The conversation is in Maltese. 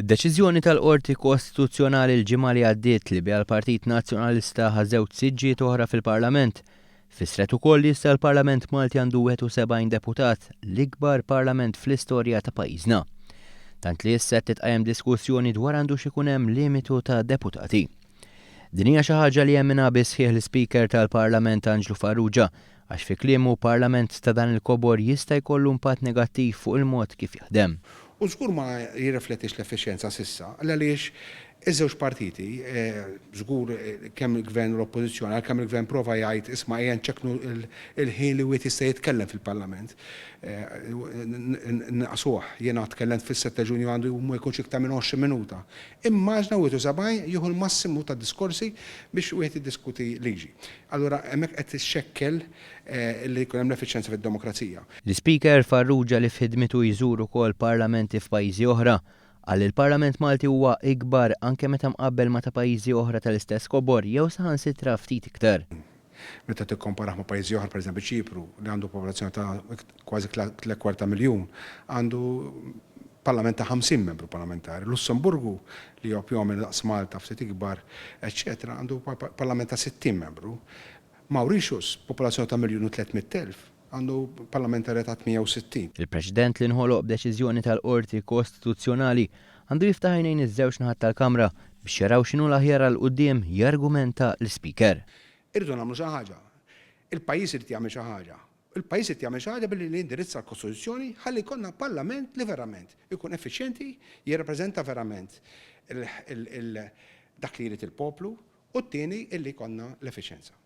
Id-deċiżjoni tal-Qorti Kostituzzjonali l-ġimgħa li għaddiet li biha l-Partit Nazzjonalista ħa żewġ siġġijiet oħra fil-Parlament, fissret ukoll li issa l-Parlament Malti għandu 71 deputat, l-ikbar Parlament fl-istorja ta' pajjiżna. Tant li issa qed titqajjem diskussjoni dwar għandux ikun hemm limitu ta' deputati. Din hija xi ħaġa li jemminha bis-sħiħ l-Ispeaker tal-Parlament Anġlu Farrugia għax fi kliemu Parlament ta' dan il-kobor jista' jkollu impatt negattiv fuq il-mod kif jaħdem. U żgur ma jirriflettix l-effiċjenza s'issa, għaliex iż-żewġ partiti, żgur kemm il-Gvern u l-Oppożizzjoni, għalkemm il-Gvern prova jgħid isma' ejja nċekknu l-ħin li wieħed jista' jitkellem fil-Parlament, naqsuh, jiena tkellemt fis-7 ta' Ġunju għandu ma jkunx iktar minn 20 minuta. Immaġna 71 jieħu l-massimu ta' diskorsi biex wieħed jiddiskuti liġi. Allura hemmhekk qed ixxekkel li jkun hemm l-effiċjenza fid-demokrazija. L-Ispeaker Farrugia li f'ħidmitu jżur ukoll parlamenti f'pajjiżi oħra, qal li l-Parlament Malti huwa ikbar anke meta mqabbel ma' ta' pajjiżi oħra tal-istess kobor jew saħansitra ftit iktar. Meta tikkomparah ma' pajjiżi oħra, pereżempju Ċipru, li għandu popolazzjoni ta' kważi tlett kwart ta' miljun, għandu parlament ta' 50 membru parlamentari. Lussemburgu, li huwa più o meno daqs Malta, ftit ikbar, eċċetera, għandu parlament ta' 60 membru. Mauritius, popolazzjoni ta' miljun u 300,000, għandu parlamentari ta' 68. Il-preċedent li nħoloq b'deċiżjoni tal-Qorti Kostituzzjonali għandu jiftaħ għajnejn iż-żewġ naħat tal-Kamra biex jaraw x'inhu l-aħjar għal quddiem, jargumenta l-Ispeaker. Irridu nagħmlu xi ħaġa. Il-pajjiż irid jagħmel xi ħaġa. Il-pajjiż irid jagħmel xi ħaġa billi jindirizza l-Kostituzzjoni ħalli jkollna Parlament li verament ikun effiċjenti, jirrappreżenta verament dak li jrid il-poplu u t-tieni illi jkollna l-effiċjenza.